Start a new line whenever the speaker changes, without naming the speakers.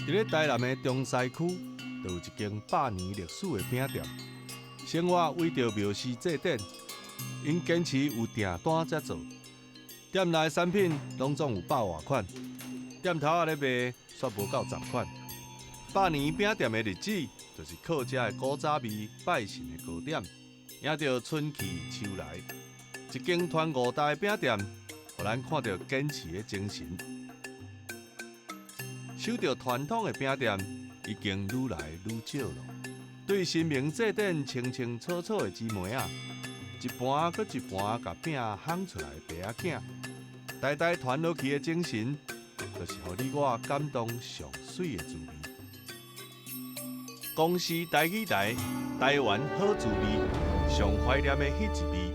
佇咧台南的中西區，就有一間百年歷史的餅店。生活為著廟時祭典，𪜶堅持有訂單才做。店內產品攏總有百外款，店頭仔咧賣，煞無夠十款。百年餅店的日子，就是靠這个古早味拜神的糕點，迎著春去秋來。一間傳五代的餅店，予咱看著堅持的精神。守著傳統的餅店已經愈來愈少囉。對神明祭典清清楚楚的姊妹仔，一盤閣一盤共餅烘出來的白仔囝，代代傳落去的精神，就是予你我感動上媠的滋味。公視台語台，台灣好滋味，上懷念的彼一味。